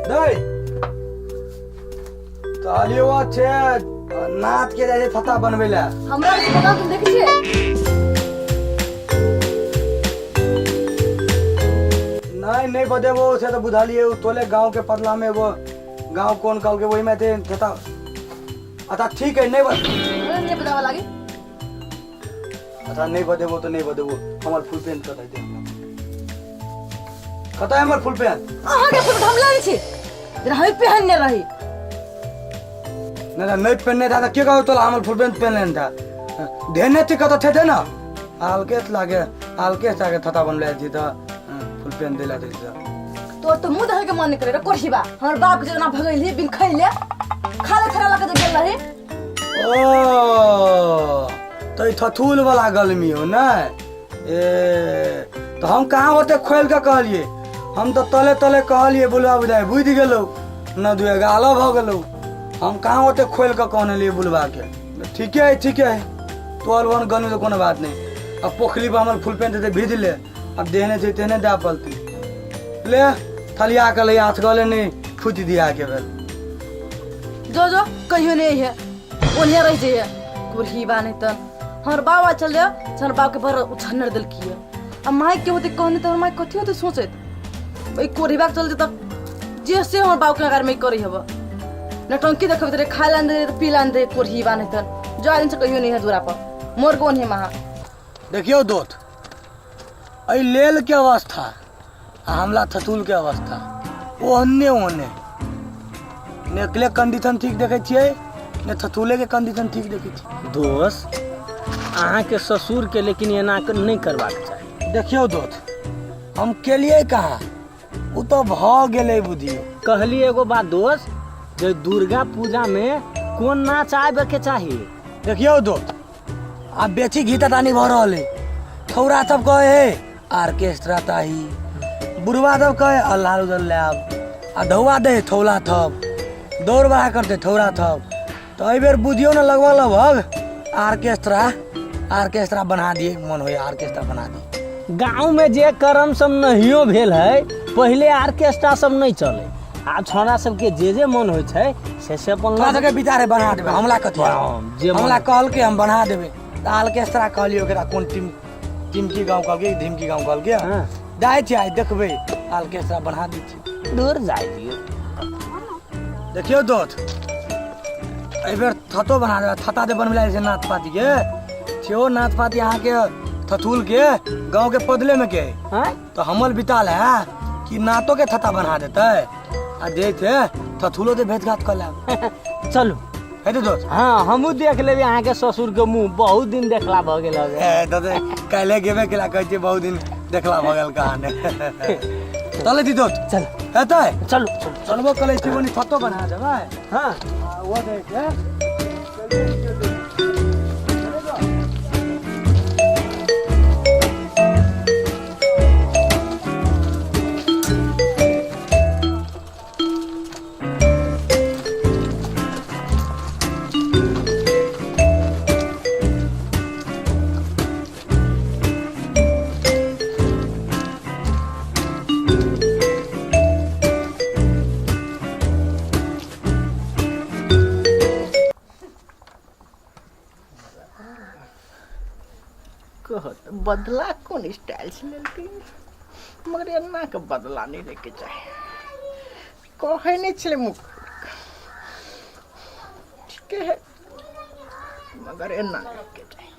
नहीं कहलियो छै नाथ के जाइ छै थता बनबै लए। हमरा के पता तुम देखै छियै? नहीं नहीं बदेबो से तो बुझलिए, उ तोले गांव के पदला में एगो गांव कोन कहलके ओहि में थे थता। अच्छा ठीक है, नहीं बद अरे नहीं बतावा लागी। अच्छा नहीं बदेबो तो नहीं बदेबो, हमर फुल पेंट कतऽ दे हमरा, कतऽ है हमर फुल पेंट? अहाँ के फुल हम लागे छी रही पहनने रही। नहीं नहीं, नहीं पहनने था के कहो तोला हमर फुल पेंट पहनने था? धेने थी कतऽ थे ना हल्के लागे, हल्के लागे थता बनले थी त फुल पेंट देला थी त। तोर तो मुंह देखे के मन नहीं करे रे कोठीबा। हमर बाप के जेना भगैली बिन खैले खा ले थरा लके जे गेल रही। ओ तो ई थथुल वाला गलमी हो ना? ए तो हम कहाँ ओते खोल के कहलिए, हम तो तले तले कहलिए बुलवा बुझाइ बुझि गेलौ न दुए गालो भऽ गेलौ। हम कहाँ ओते खोल के कहने लिए बुलवा के। ठीके है ठीके है, तोहर ओहन गलमी तो कोनो बात नहीं। अब पोखली पर हमर फुल पेंट देते भीज ले, अब देहने छै तेहने दए पड़तै। ले थलिया के ले हाथ गले नहीं फूटि दिया के भेल। जो जो कहियो नहीं है ओनिया रह जाइए कुरहीबा। नहीं त हमर बाबा चल जाओ, हमर बाप के बड़ उछन्नर देलकी। आ माय के होते कहने त हमर माय कथी होते सोचैत ओइ कोढ़ीबा के चलते त जे से हमर बाप के अगर में करी हब नटंकी देखबे रे, खाए ला दे पी ला दे कोढ़ीबा। नहीं त जो दिन से कहियो नहीं है दूरा पर मोर को ओनिया महा। देखियौ दोस्त, एहि लेल के अवस्था आ हमला थतुल के अवस्था ओहने ओहने, ने एकले कंडीशन ठीक देखै छियै ने थतुले के कंडीशन ठीक देखै छियै। दोस्त अहाँके ससुर के लेकिन एना नहि करबाक चाही। देखियौ दोस्त, हम केलियै कहाँ, ओ तऽ भऽ गेलै बुझियौ। कहलियै एगो बात दोस्त, जे दुर्गा पूजा में कोन नाच आबे के चाही? देखियौ दोस्त, आब बेची घी तानी भऽ रहल है। छौड़ा सब कहे हे आर्केस्ट्रा ताही, बुढ़वा सब कहे अल्लाह उदल लाब आ धौआ दे थौला थप दौड़ बढ़ा करते थौड़ा थप। तो एहि बेर बुझियौ ने लगभग लगभग आर्केस्ट्रा आर्केस्ट्रा बना दिए, मन होइए आर्केस्ट्रा बना दिए। गाँव में जे करम सब नहियो भेल है, पहिले आर्केस्ट्रा सब नहीं चले। आब छौड़ा सबके जे जे मन होइ छै से से अपन तोरा सबके विचार है बना देबै, हमला कथी? हाँ, जे मन। हमला कहलकै हम बना देबै तऽ आर्केस्ट्रा कहलियै ओकरा कोन टीम टीमकी गाँव कहलकै धिमकी गाँव कहलकै। हाँ। जाइ छियै आइ देखबै, आर्केस्ट्रा बना दै छियै। दूर जाइ दियौ। देखियौ दोस्त, एहिबेर थतो बना देबै। थता जे बनबै छै नाथ पाती के सेहो नाथ पाती अहाँके थथुल के गाँव के पदले में के हाँ? तो हमल बिताल है कि नातो के थता बना देते आ जे थे थथुलो दे भेंट घाट कर लेब। चलू है तो दोस्त। हाँ हमहूँ देख लेबै अहाँके ससुर के मुँह, बहुत दिन देखला भऽ गेल हवे। ए, दादा काल्हे गेबे केला, कहै छियै बहुत दिन देखला भऽ गेल कहाने। चलै छी दोस्त। चल। हेतै। चलू चलू। चलबो करै छी, ओनी थतो बना देबै। हाँ। आ, ओ दै छै। कहत बदला कोन स्टाइल से लेलकै, मगर एना के बदला नहि लैके चाही। कहै नहि छलै मुख ठीके है, मगर एना नहि लैके चाही।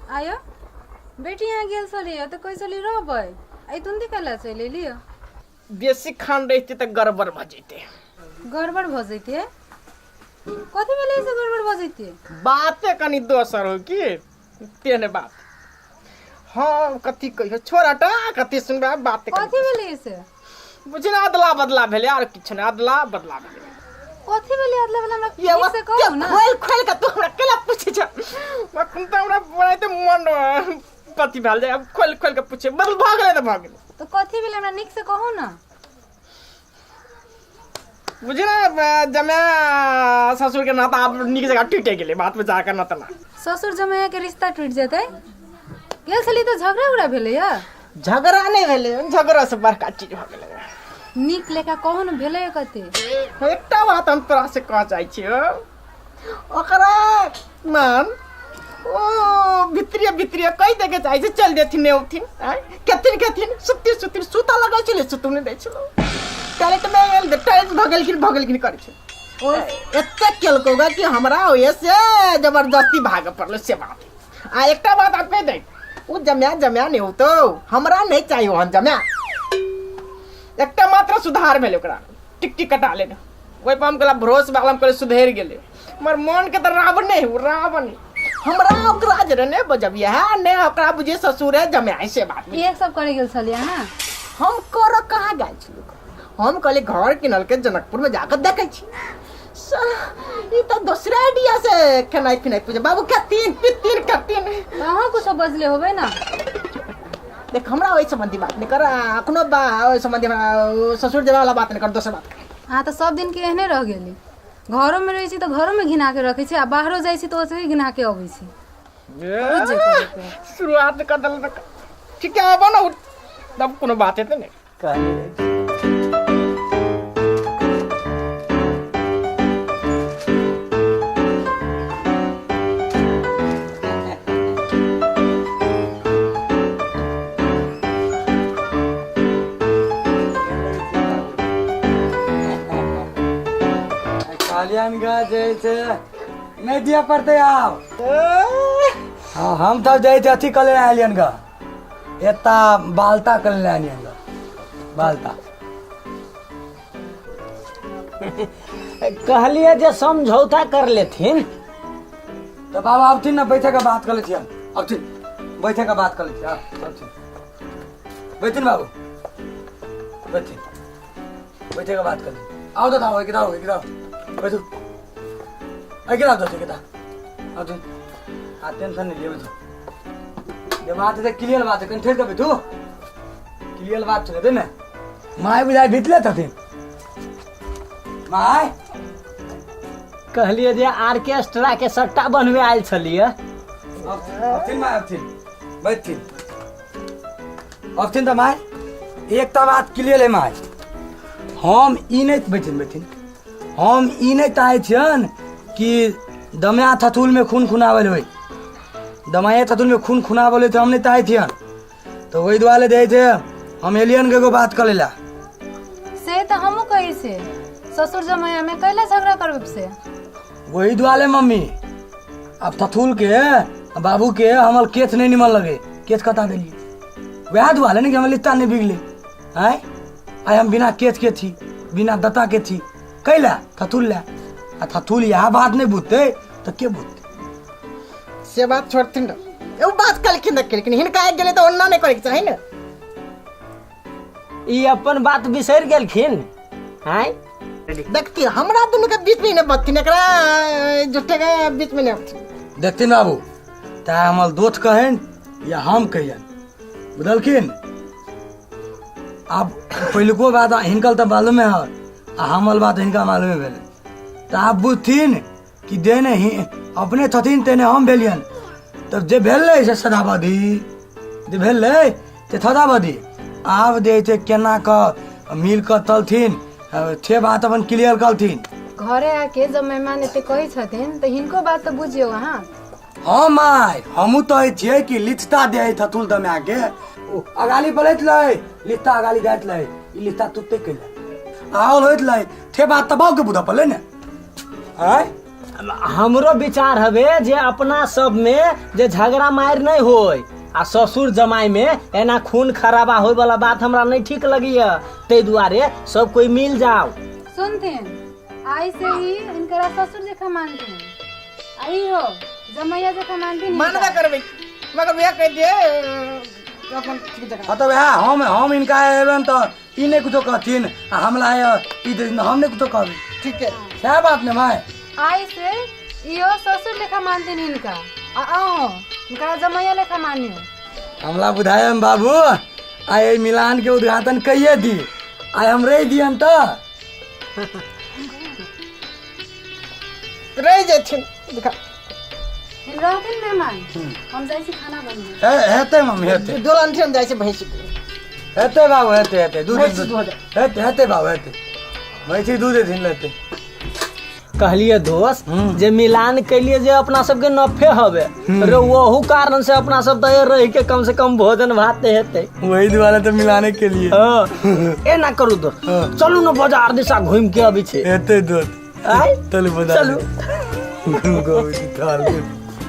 आयो बेटी यहाँ गेल छलियै तऽ कहै छली रहबै, आइ तुरन्ते कैला चलि एलियै? बेसी खान रहिते तऽ गड़बड़ भऽ जैते। गड़बड़ भऽ जैते? कथी भेलै से गड़बड़ भऽ जैते? बाते कनि दोसर हो की तेहने बात। हाँ कथी कहियो, छोड़ हटा, कथी सुनबै बात। कथी भेलै से? बुझी ने अदला बदला भेलै, आर किछु नहि, अदला बदला भेलै। कथी भेलै अदला बदला? हमरा ये ठीक से कहू ने। खोल खोल के तू हमरा केला पूछै छ? अखन तऽ हमरा बनाइते मन कथी भेल जाय, अब खोल खोल के पूछे बदल भऽ गेलै तऽ भऽ गेलै। तऽ कथी भेलै हमरा नीक से कहू ने। बुझी ने जमा ससुर के नाता आब नीक जगह टूटे गेलै बात में जाकर ना तना ससुर जमाया के रिश्ता टूटि जेतै गेल छली तऽ झगड़ा उगड़ा भेलैया झगड़ा नहि भेलै झगड़ा से बड़का चीज भऽ गेलै नीक लेखा कहू ने भेलै कते एकटा बात हम तोरा से कह चाहै छियौ ओकरा मान ओ भित्रिया भित्रिया कहि देके चाहै छै चल देथिन नहि औथिन आँय केथिन केथिन सुति सुति सुता लगै छलै सुतू नहि दै छलै टॉयलेटमे गेल तऽ टॉयलेट भऽ गेलखिन भऽ गेलखिन करै छै ओ एतेक केलकौ गा कि हमरा ओहि से जबरदस्ती भागऽ पड़लै से बात आ एकटा बात आब कहि दै ओ जमाय जमाय नहि होतौ हमरा नहि चाही ओहन जमाय एकटा मात्र सुधार भेलै ओकरा टिकटी कटा लेने ओहि पर हम कहला भरोस भए गेल हम कहलियै सुधरि गेलै मगर मोनके तऽ रावणे है ओ रावण हमरा ओकरा जे नहि बजबियै है नहि ओकरा बुझिए ससुरे जमाय से बात इहे सब करे गेल छलियै अहाँ हम करऽ कहाँ गेल छलहुँ हम कहलियै घर किनलकै जनकपुरमे जाकऽ देखै छी साला ई तऽ दोसरे आइडिया से खेनाइ पिनाइ पूजे बाबू कथिन पितिन कथिन तऽ अहाँ कुछो बजले होबै ने देख हमरा ओहि सम्बन्धी बात नहि कर आ अखनो बा ओहि सम्बन्धी हमरा ओ ससुर जमाय वाला बात नहि कर दोसर बात कर अहाँ तऽ सब दिनके एहने रह गेली घरोमे रहै छी तऽ घरोमे घिना के रखै छी आ बाहरो जाइ छी तऽ ओतहि घिना के अबै छी रोज जे करैके है। शुरुआत कर देल तऽ ठीक है आबो ना तब कोनो बात हेतै ने कहने रहै छी। कहलियन गे जे छै नहि दिअ पड़तै आब हाँ हम तऽ जाइ छै अथी कऽ लेने आयलियन ग एता बालता कऽ लेने आयलियन ग बालता कहलियै जे समझौता कर लेथिन तऽ बाबा अबथिन ने बैठे के बात कऽ लै छियन अबथिन बैठे के बात कऽ लै छियै अबथिन बैठिन बाबू बैठिन बैठे के बात कर ली आओ तो आओ एक आओ एक आओ बैठो एक आओ तो एक आओ तुम आ टेंशन नहीं ले बैठो ये बात है क्लियर बात है कहीं ठहर के बैठो क्लियर बात चले दे ना माय बुझाय भीतले तथिन माय कहलियै जे आर्केस्ट्रा के सट्टा बनबे आयल छलियै अबथिन माय अबथिन बैठथिन अबथिन तऽ माय एकटा बात क्लियर है माय हम ई नहि बैठिन बैठिन हम ई नहि चाहै छियनि कि दमाया थथुलमे खून खुनावल होइ दमाया थथुलमे खून खुनावल होइ तऽ हम नहि चाहै छियनि तऽ ओहि दुआरे जे छै हम एलियन के एगो बात करै लए से तऽ हमहूँ कहै छी ससुर जमाया में कैला झगड़ा करब से वही दुआरे मम्मी आब थथुल के बाबू के हमर केस नहीं निमन लगे केस कटा देलिए वएह दुआरे ने कि हमर लिट्टा नहीं बिगले आय आइ हम बिना केस के थी बिना दत्ता के थी कैला थथुल ला आ थथुल इएह बात नहीं बुझते तऽ के बुझते से बात छोड़थिन ना एगो बात कहलखिन तऽ केलखिन हिनका आबि गेलै तऽ ओना नहि करैके चाही ने ई अपन बात बिसरि गेलखिन आँय देखती हमरा दुनू के बीच में नहि बजथिन एकरा झूठे के बीच में नहि अबथिन देखथिन बाबू चाहे हमर दोस्त कहन या हम कहियन बुझलखिन आब पहिलुको बात हिनकर तऽ मालूमे है आ हमर बात हिनका मालूमे भेलै तऽ आब बुझथिन कि देने ही अपने छथिन तेने हम भेलियन तब जे भेलै से सदाबदी जे भेलै से सदाबदी आब जे छै केना कऽ मिल कऽ चलथिन से बात अपन क्लियर करथिन घरे आके जब मेहमान एते कहै छथिन तऽ हिनको बात तऽ बुझियौ अहाँ हाँ माय हमहूँ तऽ छियै कि लिखता दे थथुल दमाके ओ अगाली बोलैत लै लिखता अगाली जाइत लै ई लिखता तुते कैला आओल होइत लै थे बात तऽ बाबूके बुझऽ पड़लै ने आँय हमरो विचार हवे जे अपना सब में जे झगड़ा मारि नहीं होय आ ससुर जमाई में एना खून खराबा होय वाला बात हमरा नहीं ठीक लगैया ताहि दुआरे सब कोई मिल जाओ सुनथिन आइ से ही इनकरा ससुर जकाँ मानथिन आ ई हो जमैया जकाँ मानथिन हिनका। मानबे करबै मगर वएह कहि दियै अपन ठीक जगह हाँ तऽ वएह हम हिनका एबनि तऽ ई नहि कुछो कहथिन आ हमला ई देथिन हम नहि कुछो कहबै ठीक है सएह बात ने माय आइ से इहो ससुर लेखा मानथिन हिनका आ अहूँ हिनका जमैया लेखा मानियो हमला बुझायम बाबू आइ एहि मिलान के उद्घाटन कहिए दी आइ हम रहि दियन तऽ रहि जेथिन देखा। रहथिन मेहमान, हम जाइ छी खाना बनबै। हेतै मम्मी, हेतै। डोलन हम जाइ छै भैंसी। हेतै बाबू, हेतै, हेतै। 2 दिन भैंसी दूध। हेतै, हेतै बाबू, हेतै। भैंसी दूध देथिन, लेतै। कहलिए दोस्त जे मिलान के लिए जे अपना सबके नफे हवे रे, वहू कारण से अपना सब तऽ रह के कम से कम भोजन भात तऽ हेतै। वही दुआरे तऽ मिलाने के लिए। हाँ, एना करू दोस्त। हाँ। चलू ने, बाजार दिशा घूम के अबै छै। हेतै दोस्त। आय। चलू बाजार। चलू। घूम के अबै छी, थाल के।